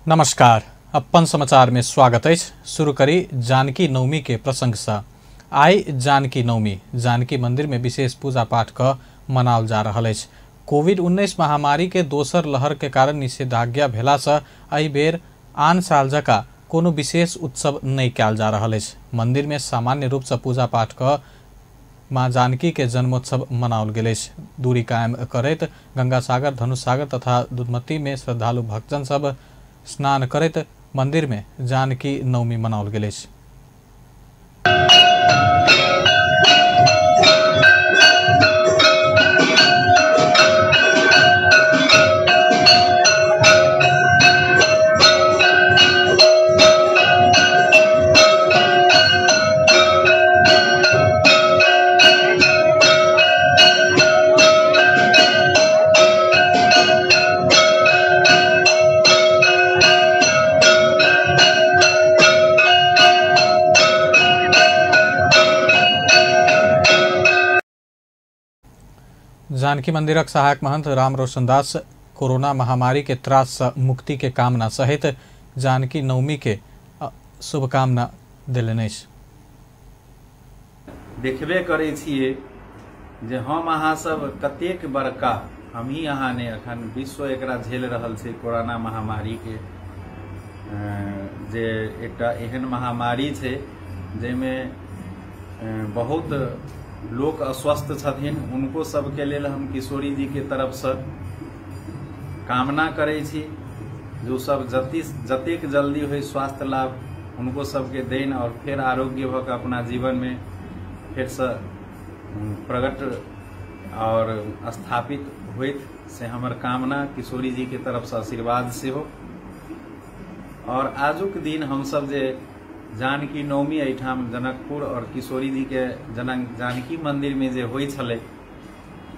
नमस्कार, अपन समाचार में स्वागत अछि। शुरू करी जानकी नवमी के प्रसंग से। आइ जानकी नवमी जानकी मंदिर में विशेष पूजा पाठ क मनाओल जा रहल अछि। कोविड-19 महामारी के दोसर लहर के कारण निषेधाज्ञा भेला से एहि बेर आन साल जकाँ कोनो विशेष उत्सव नहीं कयल जा रहल अछि। मंदिर में सामान्य रूप से पूजा पाठ क माँ जानकी के जन्मोत्सव मनाओल गेल अछि। दूरी कायम करैत गंगा सागर, धनुष सागर तथा दुधमती में श्रद्धालु भक्तजन सब स्नान करैत मंदिर में जानकी नवमी मनाओल गेल अछि। जानकी मंदिरक सहायक महंत राम रोशन दास कोरोना महामारी के त्रास से मुक्ति के कामना सहित जानकी नवमी के शुभकामना देलनि अछि। देखबे करै छियै जे हम अहाँ सब कतेक बड़का, हमही अहाँ ने अखन विश्व एकरा झेल रहल छै कोरोना महामारी के, जे एकटा एहन महामारी छै जाहिमे बहुत लोक अस्वस्थ छथिन। हुनको सबके लेल हम किशोरी जी के तरफ से कामना करै छी जो सब जतेक जल्दी होय स्वास्थ्य लाभ हुनको सबके then और फेर आरोग्य भऽ के अपना जीवन में फिर से प्रकट और स्थापित होइत, से हमर कामना किशोरी जी के तरफ से आशीर्वाद सेहो। और आजुक दिन हम सब जे जानकी नवमी एहिठाम जनकपुर और किशोरी जी के जानकी मंदिर में जे होइ छलै,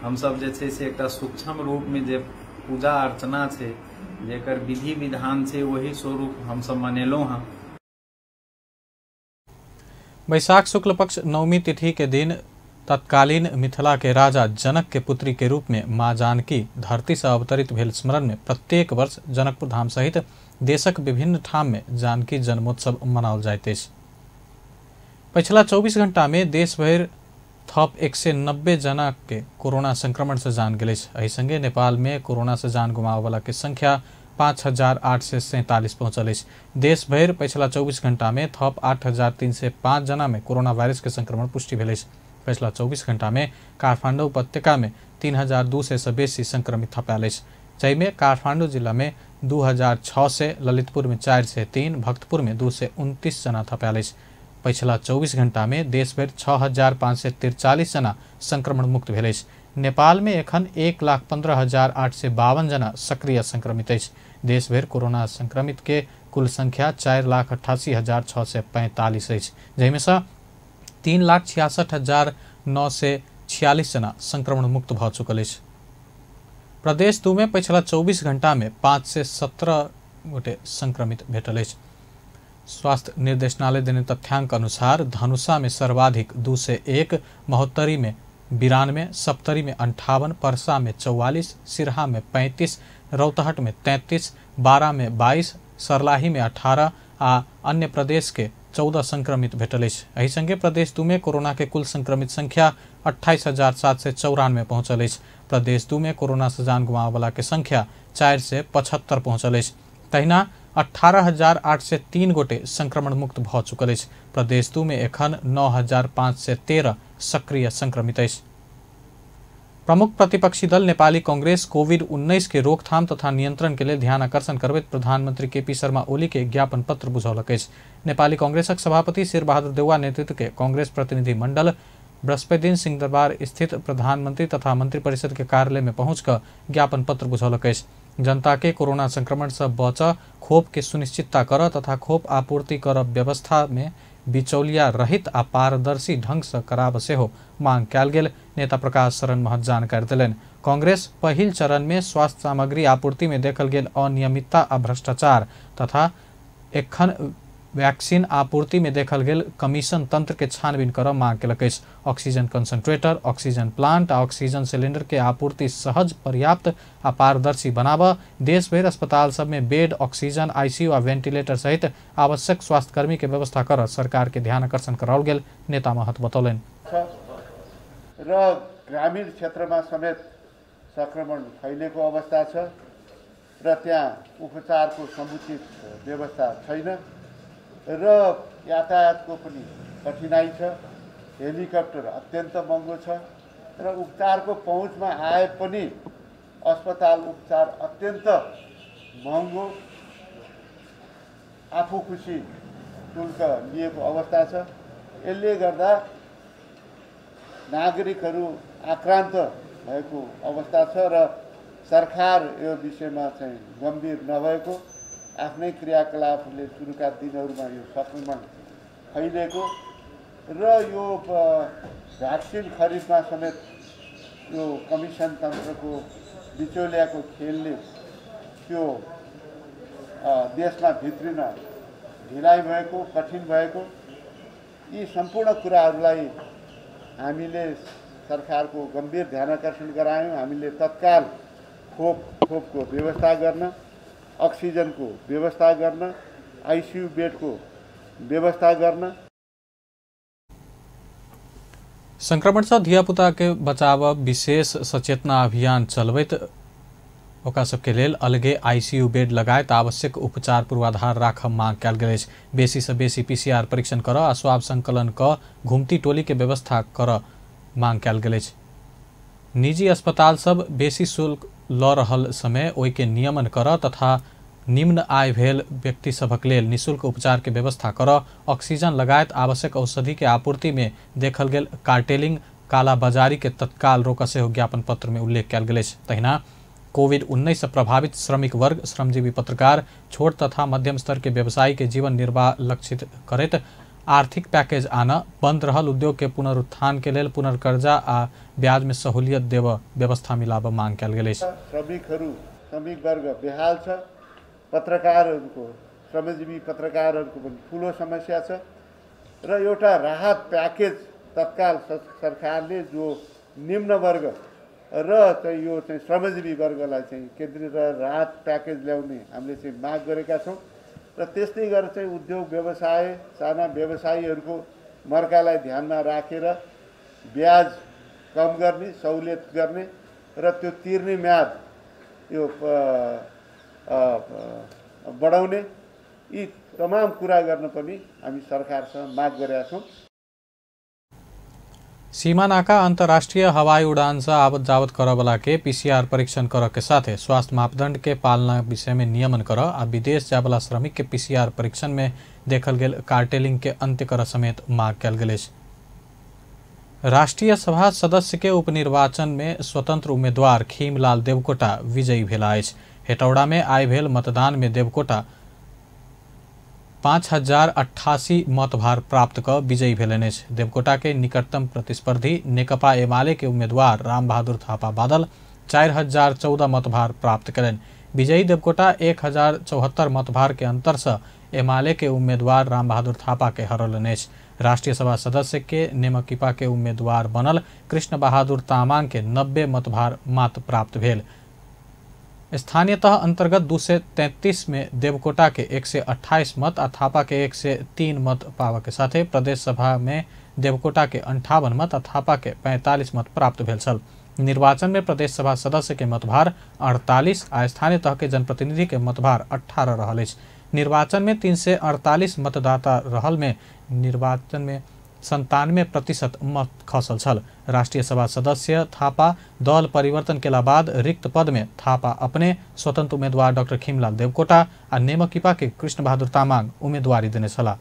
हमसब जे छै से एकटा सूक्ष्म रूप में जे पूजा अर्चना छै, जेकर विधि विधान छै, वही स्वरूप हमसब मनेलहुँ हँ। वैशाख शुक्ल पक्ष नवमी तिथि के दिन तत्कालीन मिथिला के राजा जनक के पुत्री के रूप में माँ जानकी धरती से अवतरित भेल स्मरण में प्रत्येक वर्ष जनकपुर धाम सहित देशक विभिन्न ठाम में जानकी जन्मोत्सव मनाओल जाइत अछि। पछिला 24 घंटा में देश भरि थप 190 जना के कोरोना संक्रमण से जान गेल अछि। एहि संगे नेपाल में कोरोना से जान गुमाबय के संख्या 5847 पहुंचल अछि। देश भरि पछिला 24 घंटा में थप 8305 जना में कोरोना वायरस के संक्रमण पुष्टि भेल अछि। पछिला 24 घंटा में काठमाडौँ उपत्यका में 3200 से बेसी संक्रमित थपायल अछि, जाहिमे काठमाडौँ जिला में 2600, ललितपुर में 403, भक्तपुर में 229 जना थपायल अछि। पछिला 24 घंटा में देशभरि 6543 जना संक्रमण मुक्त भेल अछि। नेपाल में एखन 1,15,852 जना सक्रिय संक्रमित अछि। देशभरि कोरोना संक्रमित के कुल संख्या 4,88,645 अछि, जाहिमे सँ 3,66,946 जना संक्रमण मुक्त भऽ चुकल अछि। प्रदेश 2 में पछिला 24 घंटा में 517 गोटे संक्रमित भेटल अछि। स्वास्थ्य निर्देशनालय देने तथ्यांक अनुसार धनुषा में सर्वाधिक 201, महोत्तरी में 92, सप्तरी में 58, परसा में 44, सिरहा में 35, रौतहट में 33, बारा में 22, सरलाही में 18 आ अन्य प्रदेश के 14 संक्रमित भेटल अछि। एहि संगे प्रदेश 2 में कोरोना के कुल संक्रमित संख्या 28,794 पहुंचल अछि। प्रदेश 2 में कोरोना से जान गुमाबय के संख्या 475 पहुंचल अछि। तहिना 18,803 गोटे संक्रमण मुक्त भऽ चुकल अछि। प्रदेश 2 में एखन 9,513 सक्रिय संक्रमित अछि। प्रमुख प्रतिपक्षी दल नेपाली कांग्रेस कोविड-19 के रोकथाम तथा नियंत्रण के लेल ध्यान आकर्षण करबैत प्रधानमंत्री केपी शर्मा ओली के ज्ञापन पत्र बुझौलक अछि। नेपाली कांग्रेसक सभापति शेरबहादुर देउवा नेतृत्व के कांग्रेस प्रतिनिधि मंडल बृहस्पति दिन सिंहदरबार स्थित प्रधानमंत्री तथा मंत्रिपरिषद के कार्यालय में पहुंच कर ज्ञापन पत्र बुझौलक अछि। जनता के कोरोना संक्रमण से बच खोप के सुनिश्चितता कर तथा खोप आपूर्ति कर व्यवस्था में बिचौलिया रहित आ पारदर्शी ढंग से कराब सेहो मांग कयल गेल नेता प्रकाश शरण महत जानकारी देलनि। कांग्रेस पहिल चरण में स्वास्थ्य सामग्री आपूर्ति में देखल गेल अनियमितता आ भ्रष्टाचार तथा एखन वैक्सीन आपूर्ति में देखल गेल कमीशन तंत्र के छानबीन कर मांग केलक अछि। ऑक्सीजन कंसंट्रेटर, ऑक्सीजन प्लांट आ ऑक्सीजन सिलेंडर के आपूर्ति सहज, पर्याप्त आ पारदर्शी बनाब, देश भरि अस्पताल सब में बेड, ऑक्सीजन, आईसीयू आ वेंटिलेटर सहित आवश्यक स्वास्थ्यकर्मी के व्यवस्था कर सरकार के ध्यान आकर्षण कराओल गेल नेता महत बतौलनि। र ग्रामीण क्षेत्रमा समेत संक्रमण फैलेको अवस्था छ र त्यहाँ उपचारको समुचित व्यवस्था छैन र यातायातको पनि कठिनाइ छ, हेलिकप्टर अत्यन्त महँगो छ र उपचारको पहुँचमा आए पनि अस्पताल उपचार अत्यन्त महँगो, आफू खुसी शुल्क लिएको अवस्था छ। यसले गर्दा नागरिकहरू आक्रान्त भएको अवस्था छ र सरकार यो विषयमा चाहिँ गम्भीर नभएको, आफ्नै क्रियाकलापले सुरुका दिनहरूमा यो संक्रमण फैलिएको र यो भ्याक्सिन खरिदमा समेत यो कमिसन तन्त्रको बिचौलियाको खेलले त्यो देशमा भित्रिन ढिलाइ भएको, कठिन भएको यी सम्पूर्ण कुराहरूलाई हामीले सरकारको गम्भीर ध्यान आकर्षण गरायौँ। हामीले तत्काल खोपको व्यवस्था गर्न, अक्सिजनको व्यवस्था गर्न, आइसियु बेडको व्यवस्था गर्न। संक्रमण से धियापुता के बचाव विशेष सचेतना अभियान चलबैत ओकरा सबके लेल अलगे आईसीयू बेड लगायत आवश्यक उपचार पूर्वाधार राख मांग कयल गेल अछि। बेसी से बेसी पीसीआर परीक्षण कर आ स्वाब संकलन क घुमती टोली के व्यवस्था कर मांग कयल गेल अछि। निजी अस्पताल सब बेसी शुल्क ल रहल समय ओहि के नियमन कर तथा निम्न आय भेल व्यक्ति सभक लेल निःशुल्क उपचार के व्यवस्था कर, ऑक्सीजन लगायत आवश्यक औषधि के आपूर्ति में देखल गेल कार्टेलिंग, कालाबाजारी के तत्काल रोक सेहो ज्ञापन पत्र में उल्लेख कयल गेल अछि। तहिना कोविड-19 से प्रभावित श्रमिक वर्ग, श्रमजीवी पत्रकार, छोट तथा मध्यम स्तर के व्यवसायी के जीवन निर्वाह लक्षित करैत आर्थिक पैकेज आना, बंद रहल उद्योग के पुनरुत्थान के लेल पुनर्कर्जा आ ब्याज में सहूलियत देव व्यवस्था मिलाब मांग कयल गेल अछि। श्रमिकहरू, श्रमिक वर्ग बेहाल छ, पत्रकारहरूको, श्रमजीवी पत्रकारहरूको पनि ठुलो समस्या छ र एउटा राहत प्याकेज तत्काल सरकारले जो निम्न वर्ग र चाहिँ यो चाहिँ श्रमजीवी वर्गलाई चाहिँ केन्द्रित राहत प्याकेज ल्याउने हामीले चाहिँ माग गरेका छौँ र त्यस्तै गरेर चाहिँ उद्योग व्यवसाय, साना व्यवसायीहरूको मर्कालाई ध्यानमा राखेर ब्याज कम गर्ने, सहुलियत गर्ने र त्यो तिर्ने म्याद यो बढाउने यी तमाम कुरा गर्न पनि हामी सरकारसँग माग गरेका छौँ। सीमा नाका अंतर्राष्ट्रीय हवाई उड़ान से आवत जावत करवला के पीसीआर परीक्षण कर के साथे स्वास्थ्य मापदंड के पालना विषय में नियमन कर आ विदेश जावला श्रमिक के पीसीआर परीक्षण में देखल गेल कार्टेलिंग के अंत्य कर समेत मांग कयल गेल अछि। राष्ट्रीय सभा सदस्य के उपनिर्वाचन में स्वतंत्र उम्मीदवार खीमलाल देवकोटा विजयी भेला अछि। हेटौड़ा में आइ भेल मतदान में देवकोटा 5088 मतभार प्राप्त क विजयी भेलनि अछि। देवकोटा के निकटतम प्रतिस्पर्धी नेकपा एमाले के उम्मीदवार रामबहादुर थापा बादल 4014 मतभार प्राप्त कयलनि। विजयी देवकोटा 1074 मतभार के अंतर से एमाले के उम्मीदवार रामबहादुर थापा के हरौलनि अछि। राष्ट्रीय सभा सदस्य के नेमकिपा के उम्मीदवार बनल कृष्ण बहादुर तामांग के 90 मतभार मात्र प्राप्त भेल। स्थानीय तह अंतर्गत 233 में देवकोटा के 128 मत आ थापा के 103 मत पावा के साथे प्रदेश सभा में देवकोटा के 58 मत आ थापा के 45 मत प्राप्त भेल छल। निर्वाचन में प्रदेश सभा सदस्य के मतभार 48 आ स्थानीय तह के जनप्रतिनिधि के मतभार 18 रहल अछि। निर्वाचन में 348 मतदाता रहल में निर्वाचन में 97% मत खसल छल। राष्ट्रीय सभा सदस्य थापा दल परिवर्तन केला बाद रिक्त पद में थापा अपने स्वतंत्र उम्मीदवार डॉक्टर खीमलाल देवकोटा आ नेमकिपा के कृष्ण बहादुर तामाङ उम्मीदवारी देने छला।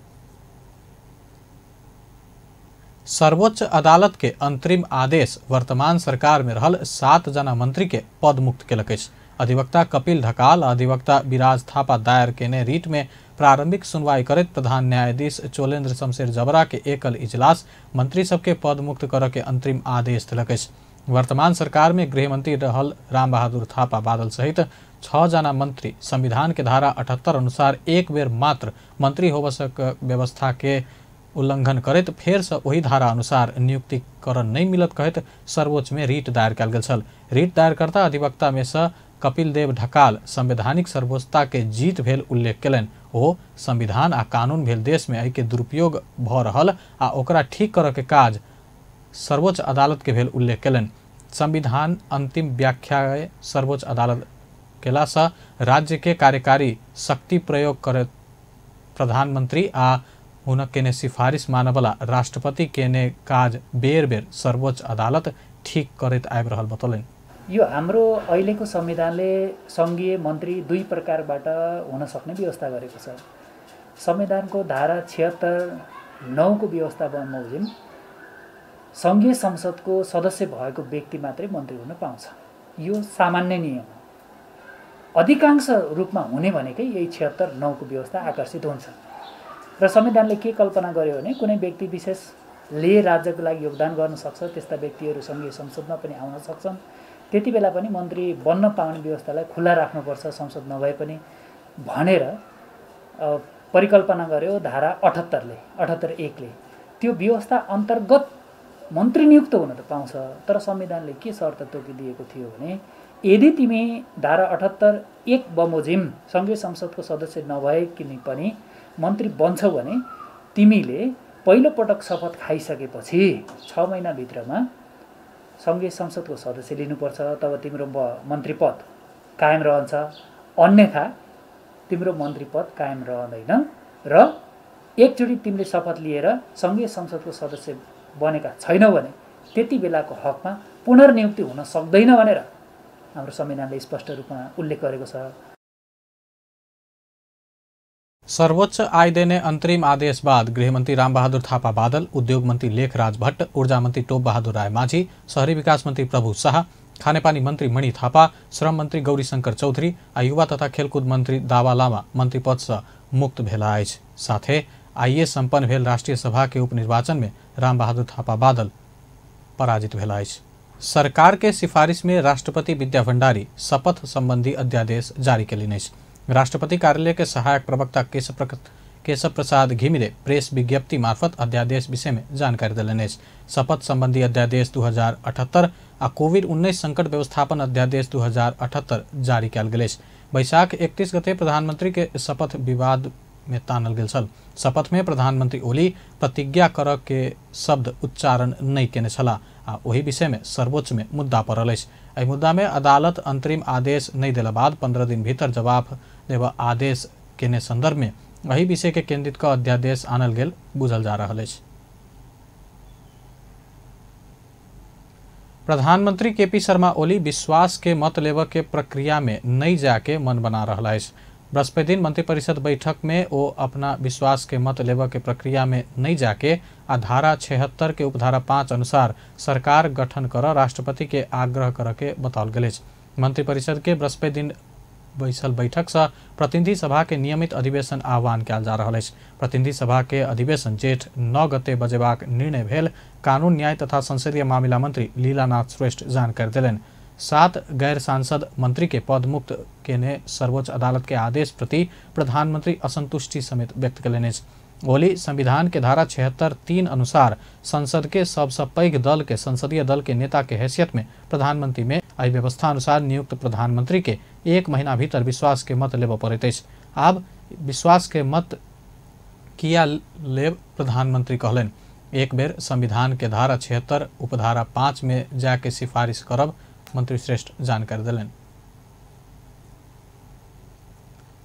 सर्वोच्च अदालत के अंतरिम आदेश वर्तमान सरकार में रहल 7 जना मंत्री के पद मुक्त केलक अछि। अधिवक्ता कपिल ढकाल, अधिवक्ता विराज थापा दायर केने रीट में प्रारंभिक सुनवाई करैत प्रधान न्यायाधीश चोलेन्द्र शमशेर जबरा के एकल इजलास मंत्री सबके पद मुक्त कर के अंतरिम आदेश देलक अछि। वर्तमान सरकार में गृहमंत्री रहल रामबहादुर थापा बादल सहित 6 जना मंत्री संविधान के धारा 78 अनुसार एक बेर मात्र मंत्री होबऽ सक व्यवस्था के उल्लंघन करैत फेर से ओही धारा अनुसार नियुक्तिकरण नहीं मिलत कहैत सर्वोच्च में रिट दायर कयल गेल छल। रिट दायरकर्ता अधिवक्ता में से कपिल देव ढकाल संवैधानिक सर्वोच्चता के जीत भेल उल्लेख कयलनि। ओ संविधान आ कानून भेल देश में एहि के दुरुपयोग भऽ रहल आ ओकरा ठीक करऽ के काज सर्वोच्च अदालत के भेल उल्लेख कयलनि। संविधान अंतिम व्याख्या सर्वोच्च अदालत केलासँ राज्य के कार्यकारी शक्ति प्रयोग करैत प्रधानमंत्री आ हुनक केने सिफारिश मानवला राष्ट्रपति केने काज बेर बेर सर्वोच्च अदालत ठीक करैत आबि रहल बतौलनि। यो हाम्रो अहिलेको संविधानले सङ्घीय मन्त्री दुई प्रकारबाट हुन सक्ने व्यवस्था गरेको छ। संविधानको धारा 76(9) को व्यवस्था बमोजिम सङ्घीय संसदको सदस्य भएको व्यक्ति मात्रै मन्त्री हुन पाउँछ। यो सामान्य नियम हो। अधिकांश रूपमा हुने भनेकै यही 76(9) को व्यवस्था आकर्षित हुन्छ। र संविधानले के कल्पना गर्यो भने कुनै व्यक्ति विशेषले राज्यको लागि योगदान गर्न सक्छ, त्यस्ता व्यक्तिहरू सङ्घीय संसदमा पनि आउन सक्छन्। त्यति बेला पनि मन्त्री बन्न पाउने व्यवस्थालाई खुल्ला राख्नुपर्छ संसद नभए पनि भनेर परिकल्पना गर्यो धारा 78ले, 78(1) ले। त्यो व्यवस्था अन्तर्गत मन्त्री नियुक्त हुन त पाउँछ, तर संविधानले के शर्त तोकिदिएको थियो भने यदि तिमी धारा 78(1) बमोजिम सङ्घीय संसदको सदस्य नभए पनि मन्त्री बन्छौ भने तिमीले पहिलोपटक शपथ खाइसकेपछि 6 महिनाभित्रमा सङ्घीय संसदको सदस्य लिनुपर्छ, तब तिम्रो मन्त्री पद कायम रहन्छ, अन्यथा तिम्रो मन्त्री पद कायम रहँदैन र एकचोटि तिमीले शपथ लिएर सङ्घीय संसदको सदस्य बनेका छैनौ भने त्यति बेलाको हकमा पुनर्नियुक्ति हुन सक्दैन भनेर हाम्रो संविधानले स्पष्ट रूपमा उल्लेख गरेको छ। सर्वोच्च आय देने अंतरिम आदेश बाद गृहमंत्री रामबहादुर थापा बादल, उद्योग मंत्री लेखराज भट्ट, ऊर्जा मंत्री टोप बहादुर राय माझी, शहरी विकास मंत्री प्रभु शाह, खानेपानी मंत्री मणि थापा, श्रम मंत्री गौरीशंकर चौधरी आ युवा तथा खेलकूद मंत्री दावा लामा मंत्री पद से मुक्त भेला अछि। साथे आइए संपन्न भेल राष्ट्रीय सभा के उपनिर्वाचन में रामबहादुर थापा बादल पराजित भेला अछि। सरकार के सिफारिश में राष्ट्रपति विद्या भंडारी शपथ संबंधी अध्यादेश जारी कयलनि अछि। राष्ट्रपति कार्यालय के सहायक प्रवक्ता केशव प्रसाद घिमिरे प्रेस विज्ञप्ति मार्फत अध्यादेश विषय में जानकारी देलनि अछि। शपथ संबंधी अध्यादेश 2078 आ कोविड-19 संकट व्यवस्थापन अध्यादेश 2078 जारी कयल गेल अछि। बैशाख 31 गते प्रधानमंत्री के शपथ विवाद में तानल गेल छल। शपथ में प्रधानमंत्री ओली प्रतिज्ञा कर के शब्द उच्चारण नहीं केने छलाह आ ओहि विषय में सर्वोच्च में मुद्दा पड़ल अछि। एहि मुद्दा में अदालत अंतरिम आदेश नहीं देला बाद 15 दिन भीतर जवाब देवा आदेश केने संदर्भ में एहि विषय के केंद्रित क अध्यादेश आनल गेल बुझल जा रहल अछि। प्रधानमंत्री केपी शर्मा ओली विश्वास के मत लेबऽ के प्रक्रिया में नहीं जाके मन बना रहल अछि। बृहस्पति दिन मंत्रिपरिषद बैठक में ओ अपना विश्वास के मत लेबऽ के प्रक्रिया में नहीं जाके आ धारा 76 के उपधारा 5 अनुसार सरकार गठन कर राष्ट्रपति के आग्रह कर के बताओल गेल अछि। मंत्रिपरिषद के बृहस्पति दिन बैसल बैठक से प्रतिनिधि सभा के नियमित अधिवेशन आह्वान कयल जा रहल अछि। प्रतिनिधि सभा के अधिवेशन जेठ 9 गते बजेबाक निर्णय भेल कानून न्याय तथा संसदीय मामिला मंत्री लीलानाथ श्रेष्ठ जानकारी देलनि। 7 गैर सांसद मंत्री के पद मुक्त केने सर्वोच्च अदालत के आदेश प्रति प्रधानमंत्री असंतुष्टि समेत व्यक्त कयलनि अछि। ओली संविधान के धारा 76(3) अनुसार संसद के सबसँ पैघ दल के संसदीय दल के नेता के हैसियत में प्रधानमंत्री में एहि व्यवस्था अनुसार नियुक्त प्रधानमंत्री के 1 महीना भीतर विश्वास के मत लेबऽ पड़ैत अछि। आब विश्वास के मत किया लेब प्रधानमंत्री कहलनि। एक बेर संविधान के धारा 76 उपधारा 5 में जाके सिफारिश करब मंत्री श्रेष्ठ जानकारी देलनि।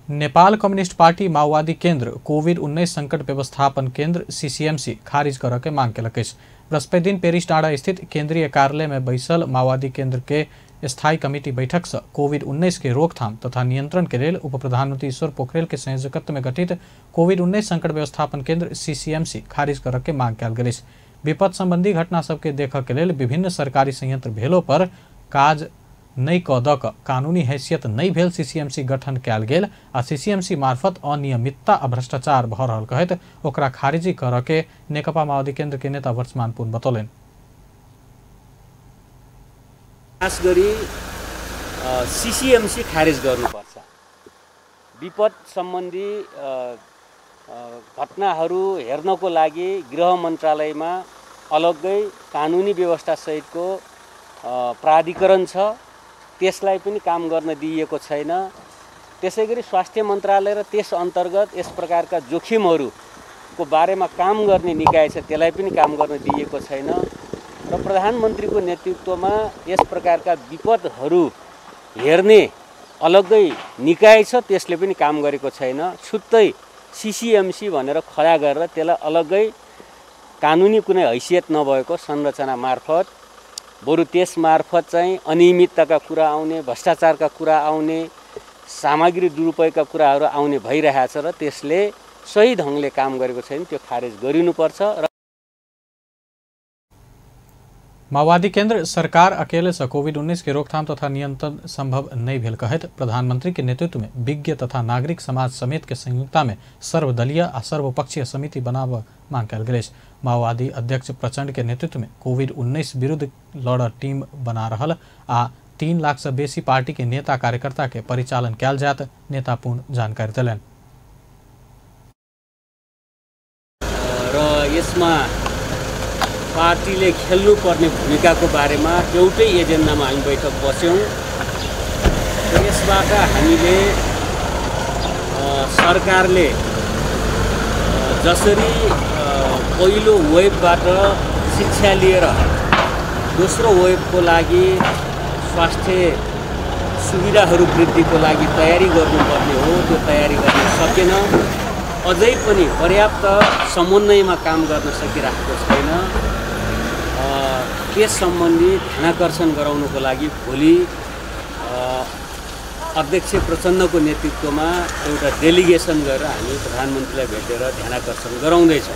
नेपाल कम्युनिस्ट पार्टी माओवादी केंद्र कोविड-19 संकट व्यवस्थापन केंद्र सीसीएमसी खारिज करऽ के मांग केलक अछि। बृहस्पति दिन पेरिस डाँडा स्थित केंद्रीय कार्यालय में बैसल माओवादी केंद्र के स्थायी कमिटी बैठक से कोविड-19 के रोकथाम तथा नियंत्रण के लेल उप प्रधानमंत्री ईश्वर पोखरेल के संयोजकत्व में गठित कोविड-19 संकट व्यवस्थापन केंद्र सीसीएमसी खारिज करऽ के मांग कयल गेल अछि। विपद संबंधी घटना सबके देखऽ के लेल विभिन्न सरकारी संयंत्र भेलो पर काज नहि कऽ दऽ कऽ कानूनी हैसियत नहि भेल सीसीएमसी गठन कयल गेल आ सीसीएमसी मार्फत अनियमितता आ भ्रष्टाचार भऽ रहल कहैत ओकरा खारिजी करऽ के नेकपा माओवादी केंद्र के नेता वर्तमान पुन बतौलनि। खास गरी सीसीएमसी खारेज गर्नुपर्छ। विपद सम्बन्धी घटनाहरू हेर्नको लागि गृह मन्त्रालयमा अलग्गै कानुनी व्यवस्थासहितको प्राधिकरण छ, त्यसलाई पनि काम गर्न दिइएको छैन। त्यसैगरी स्वास्थ्य मन्त्रालय र त्यस अन्तर्गत यस प्रकारका जोखिमहरूको बारेमा काम गर्ने निकाय छ, त्यसलाई पनि काम गर्न दिइएको छैन। र प्रधानमन्त्रीको नेतृत्वमा यस प्रकारका विपदहरू हेर्ने अलग्गै निकाय छ, त्यसले पनि काम गरेको छैन। छुट्टै सीसीएमसी भनेर खडा गरेर त्यसलाई अलग्गै कानुनी कुनै हैसियत नभएको संरचना मार्फत बरु त्यस मार्फत चाहिँ अनियमितताका कुरा आउने, भ्रष्टाचारका कुरा आउने, सामग्री दुरुपयोगका कुराहरू आउने भइरहेछ र त्यसले सही ढङ्गले काम गरेको छैन, त्यो खारेज गरिनुपर्छ। र माओवादी केंद्र सरकार अकेले से कोविड-19 के रोकथाम तथा नियंत्रण संभव नहीं भेल कहत प्रधानमंत्री के नेतृत्व में विज्ञ तथा नागरिक समाज समेत के संयुक्ता में सर्वदलीय आ सर्वपक्षीय समिति बनाव मांग कयल गेल अछि। माओवादी अध्यक्ष प्रचंड के नेतृत्व में कोविड-19 विरुद्ध लड़ टीम बना रहल आ 3 लाख से बेसी पार्टी के नेता कार्यकर्ता के परिचालन कयल जायत नेता पूर्ण जानकारी देलनि। र यसमा पार्टीले खेल्नुपर्ने भूमिकाको बारेमा एउटै एजेन्डामा हामी बैठक बस्यौँ र यसबाट हामीले सरकारले जसरी पहिलो वेभबाट शिक्षा लिएर दोस्रो वेभको लागि स्वास्थ्य सुविधाहरू वृद्धिको लागि तयारी गर्नुपर्ने हो, त्यो तयारी गर्न सकेन। अझै पनि पर्याप्त समन्वयमा काम गर्न सकिरहेको छैन। त्यस सम्बन्धी ध्यानाकर्षण गराउनुको लागि भोलि अध्यक्ष प्रचण्डको नेतृत्वमा एउटा डेलिगेसन गरेर हामी प्रधानमन्त्रीलाई भेटेर ध्यानाकर्षण गराउँदैछौँ।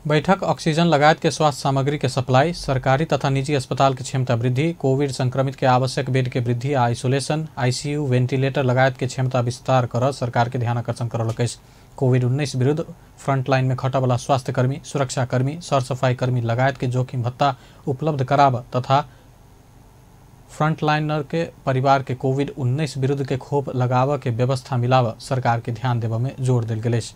बैठक ऑक्सीजन लगायत के स्वास्थ्य सामग्री के सप्लाई, सरकारी तथा निजी अस्पताल के क्षमता वृद्धि, कोविड संक्रमित के आवश्यक बेड के वृद्धि, आइसोलेशन, आईसीयू, वेंटिलेटर लगायत के क्षमता विस्तार कर सरकार के ध्यान आकर्षण करलक अछि। कोविड-19 विरुद्ध फ्रंटलाइन में खटबला स्वास्थ्यकर्मी, सुरक्षाकर्मी, सरसफाईकर्मी लगायत के जोखिम भत्ता उपलब्ध कराब तथा फ्रंटलाइनर के परिवार के कोविड-19 विरुद्ध के खोप लगाव के व्यवस्था मिलाव सरकार के ध्यान देव में जोर देल गेल अछि।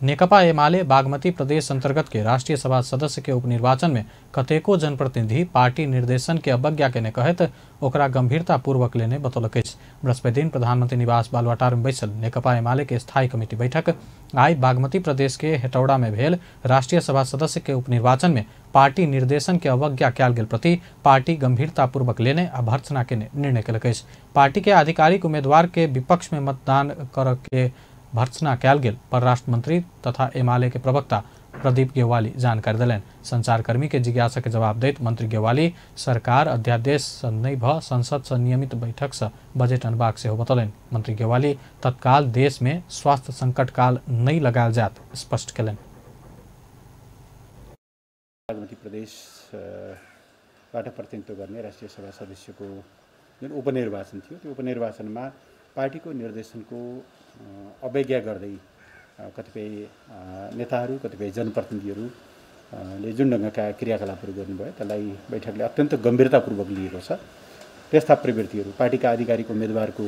नेकपा एमाले बागमती प्रदेश अंतर्गत के राष्ट्रीय सभा सदस्य के उपनिर्वाचन में कतेको जनप्रतिनिधि पार्टी निर्देशन के अवज्ञा केने कहैत ओकरा गंभीरता पूर्वक लेने बतौलक अछि। बृहस्पति दिन प्रधानमंत्री निवास बालुवाटार में बैसल नेकपा एमाले के स्थायी कमिटी बैठक आई बागमती प्रदेश के हेटौड़ा में भेल राष्ट्रीय सभा सदस्य के उपनिर्वाचन में पार्टी निर्देशन के अवज्ञा कयल गेल प्रति पार्टी गंभीरतापूर्वक लेने आ भर्त्सना केने निर्णय केलक अछि। पार्टी के आधिकारिक उम्मीदवार के विपक्ष में मतदान कर के भर्त्सना कयल गेल परराष्ट्र मंत्री तथा एमाले के प्रवक्ता प्रदीप गेवाली जानकारी देलनि। संचारकर्मी के जिज्ञासा के जवाब दैत मंत्री गेवाली सरकार अध्यादेश नहि भ संसद से नियमित बैठक से बजट अनबाक सेहो बतौलनि। मंत्री गेवाली तत्काल देश में स्वास्थ्य संकट काल नहि लगायल जायत स्पष्ट केलनि। बागमती प्रदेशबाट प्रतिनिधित्व गर्ने राष्ट्रिय सभा सदस्यको जुन उपनिर्वाचन थियो त्यो उपनिर्वाचनमा पार्टीको निर्देशनको अवज्ञा गर्दै कतिपय नेताहरू, कतिपय जनप्रतिनिधिहरूले जुन ढङ्गका क्रियाकलापहरू गर्नुभयो त्यसलाई बैठकले अत्यन्त गम्भीरतापूर्वक लिएको छ। त्यस्ता प्रवृत्तिहरू पार्टीका आधिकारिक उम्मेदवारको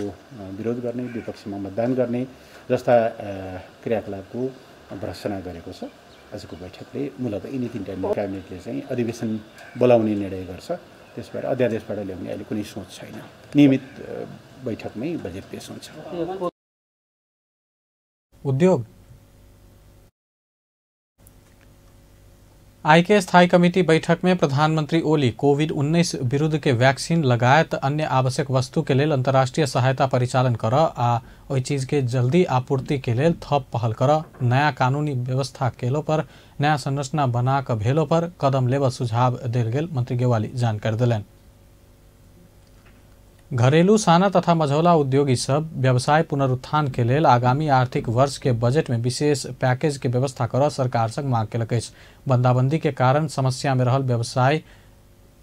विरोध गर्ने, विपक्षमा मतदान गर्ने जस्ता क्रियाकलापको भर्त्सना गरेको छ। आजको बैठकले मूलतः यिनी तिनवटा क्याबिनेटले चाहिँ अधिवेशन बोलाउने निर्णय गर्छ। त्यस भएर अध्यादेशबाट ल्याउने अहिले कुनै सोच छैन। नियमित बैठकमै बजेट पेश हुन्छ। उद्योग आई के स्थायी कमिटी बैठक में प्रधानमंत्री ओली कोविड-19 विरुद्ध के वैक्सीन लगायत अन्य आवश्यक वस्तु के लेल अंतर्राष्ट्रीय सहायता परिचालन कर आ ओहि चीज के जल्दी आपूर्ति के लेल थप पहल कर, नया कानूनी व्यवस्था केलो पर नया संरचना बना क भेलो पर कदम लेब सुझाव देल गेल मंत्री गेवाली जानकारी देलनि। घरेलू साना तथा मझौला उद्योगी सब व्यवसाय पुनरुत्थान के लेल आगामी आर्थिक वर्ष के बजट में विशेष पैकेज के व्यवस्था कर सरकार से मांग केलक अछि। बंदाबंदी के कारण समस्या में रहल व्यवसाय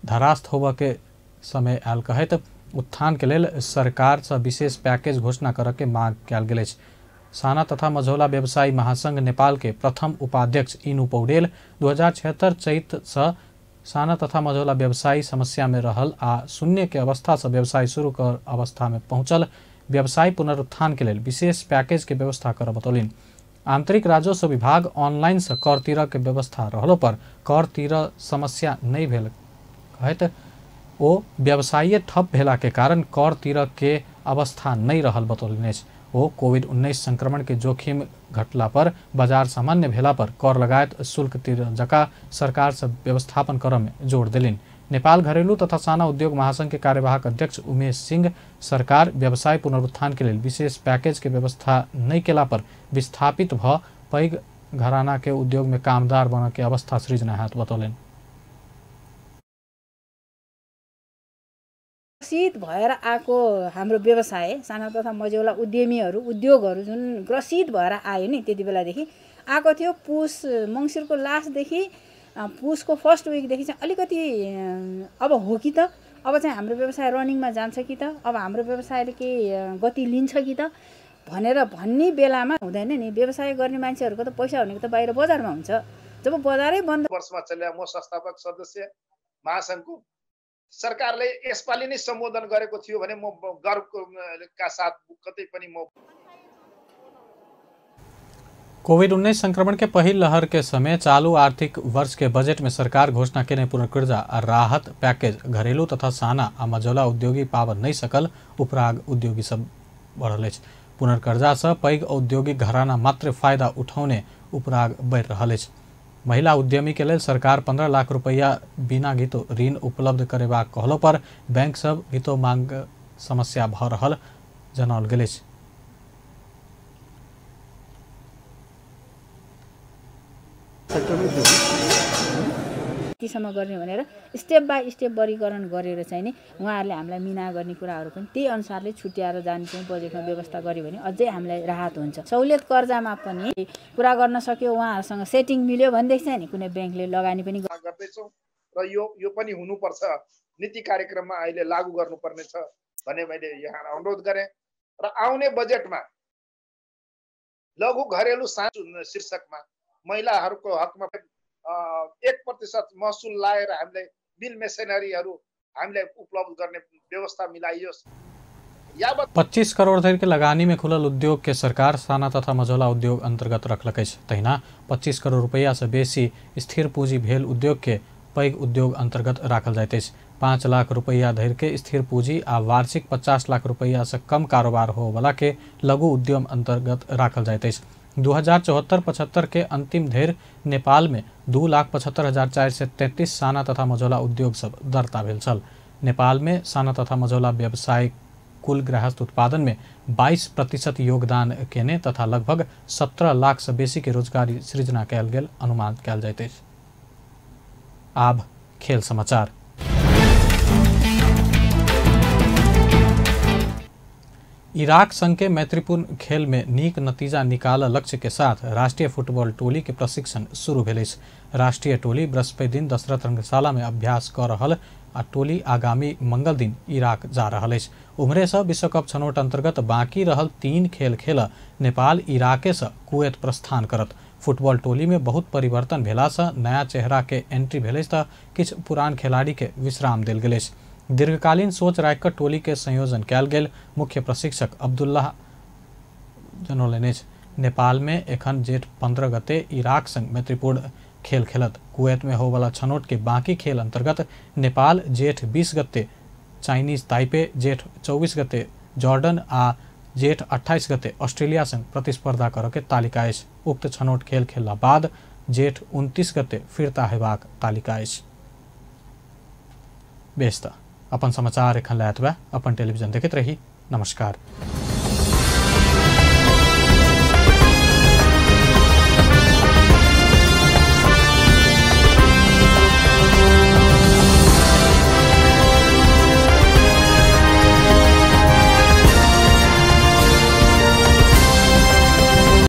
धरास्त होबय के समय आयल कहैत उत्थान के लेल सरकार से विशेष पैकेज घोषणा कर के मांग कयल गेल अछि। साना तथा मझौला व्यवसायी महासंघ नेपाल के प्रथम उपाध्यक्ष इनु पौडेल 2076 चैत से साना तथा मझौला व्यवसायी समस्या में रहल आ शून्य के अवस्था से व्यवसाय शुरू कर अवस्था में पहुंचल व्यवसाय पुनरुत्थान के लेल विशेष पैकेज के व्यवस्था कर बतौलिन। आंतरिक राजस्व विभाग ऑनलाइन से कर तीर के व्यवस्था रहलो पर कर तीर समस्या नहीं भेल कहत ओ व्यवसायी ठप भेला के कारण कर तीर के अवस्था नहीं रहल बतौलनि अछि। ओ कोविड-19 संक्रमण के जोखिम घटला पर बाजार सामान्य भेला पर कर लगायत शुल्क तिर जका सरकार से व्यवस्थापन करऽ में जोर देलनि। नेपाल घरेलू तथा साना उद्योग महासंघ के कार्यवाहक अध्यक्ष उमेश सिंह सरकार व्यवसाय पुनरुत्थान के लेल विशेष पैकेज के व्यवस्था नहीं केला पर विस्थापित भ पैघ घराना के उद्योग में कामदार बनऽ के अवस्था सृजना हैत बतौलनि। ग्रसित भएर आएको हाम्रो व्यवसाय साना तथा मझौला उद्यमीहरू उद्योगहरू जुन ग्रसित भएर आयो नि त्यति बेलादेखि आएको थियो। पुस मङ्सिरको लास्टदेखि पुसको फर्स्ट विकदेखि चाहिँ अलिकति अब हो कि त अब चाहिँ हाम्रो व्यवसाय रनिङमा जान्छ कि त अब हाम्रो व्यवसायले केही गति लिन्छ कि त भनेर भन्ने बेलामा हुँदैन नि। व्यवसाय गर्ने मान्छेहरूको त पैसा भनेको त बाहिर बजारमा हुन्छ, जब बजारै बन्द वर्षमा चले म संस्थापक सदस्य महासङ्घको सरकारले यसपालि नै सम्बोधन गरेको थियो भने म गर्वका साथ कतै पनि म कोविड-19 संक्रमण के पहिल लहर के समय चालू आर्थिक वर्ष के बजट में सरकार घोषणा केने पुनर्कर्जा आ राहत पैकेज घरेलू तथा साना आ मझौला उद्योगी पाबऽ नहि सकल उपराग उद्योगी सब बढ़ल अछि। पुनर्कर्जा से पैघ औद्योगिक घराना मात्र फायदा उठौने उपराग बढ़ि रहल अछि। महिला उद्यमी के लेल सरकार 15 लाख रुपया बिना घितो ऋण उपलब्ध करेबाक कहलो पर बैंक सब घितो मांग समस्या भऽ रहल जनाओल गेल अछि। यतिसम्म गर्ने भनेर स्टेप बाई स्टेप वर्गीकरण गरेर चाहिँ नि उहाँहरूले हामीलाई मिना गर्ने कुराहरू पनि त्यही अनुसारले छुट्याएर जाने चाहिँ बजेटमा व्यवस्था गर्यो भने अझै हामीलाई राहत हुन्छ। सहुलियत कर्जामा पनि कुरा गर्न सक्यो, उहाँहरूसँग सेटिङ मिल्यो भनेदेखि चाहिँ नि कुनै ब्याङ्कले लगानी पनि गर्दैछौँ र यो पनि हुनुपर्छ, नीति कार्यक्रममा अहिले लागू गर्नुपर्नेछ भन्ने मैले यहाँ अनुरोध गरेँ। र आउने बजेटमा लघु घरेलु सानो शीर्षकमा महिलाहरूको हकमा 1% महसुल लाएर हामीले मिल मेसिनरीहरू हामीलाई उपलब्ध गर्ने व्यवस्था मिलाइयोस्। 25 करोड़ धरि के लगानी में खुलल उद्योग के सरकार साना तथा मझौला उद्योग अंतर्गत रखलक अछि। तहिना 25 करोड़ रुपया से बेसी स्थिर पूंजी भेल उद्योग के पैघ उद्योग अंतर्गत राखल जाइत अछि। 5 लाख रुपया धरि के स्थिर पूंजी आ वार्षिक 50 लाख रुपया से कम कारोबार होवला के लघु उद्यम अंतर्गत राखल जाइत अछि। 2074-75 के अंतिम धरि नेपाल में 2,75,433 साना तथा मझौला उद्योग सब दर्ता भेल छल। नेपाल में साना तथा मझौला व्यवसाय कुल गृहस्थ उत्पादन में 22% योगदान केने तथा लगभग 17 लाख से बेसी के रोजगारी सृजना कयल गेल अनुमान कयल जाइत अछि। आब खेल समाचार। इराक संघ के मैत्रीपूर्ण खेल में नीक नतीजा निकाल लक्ष्य के साथ राष्ट्रीय फुटबॉल टोली के प्रशिक्षण शुरू भेल अछि। राष्ट्रीय टोली बृहस्पति दिन दशरथ रंगशाला में अभ्यास कर रहल आ टोली आगामी मंगल दिन इराक जा रहल अछि। उम्हरे से विश्वकप छनौट अंतर्गत बाकी रहल 3 खेल खेल नेपाल इराके से कुवैत प्रस्थान करत। फुटबॉल टोली में बहुत परिवर्तन भेला से नया चेहरा के एंट्री भेल अछि त किछु पुरान खिलाड़ी के विश्राम देल गेल अछि। दीर्घकालीन सोच राखिकऽ टोली के संयोजन कयल गेल मुख्य प्रशिक्षक अब्दुल्लाह जनौलनि अछि। नेपाल में एखन जेठ 15 गते इराक संग मैत्रीपूर्ण खेल खेलत। कुवैत में होवला छनौट के बाकी खेल अंतर्गत नेपाल जेठ 20 गते चाइनीज ताइपे, जेठ 24 गते जॉर्डन आ जेठ 28 गते ऑस्ट्रेलिया संग प्रतिस्पर्धा करऽ के तालिका अछि। उक्त छनौट खेल खेलला बाद जेठ 29 गते फिर्ता हेबाक तालिका अछि। बेस त अपन समाचार एखन लए एतबे। अपन टेलीविजन देखैत रही। नमस्कार।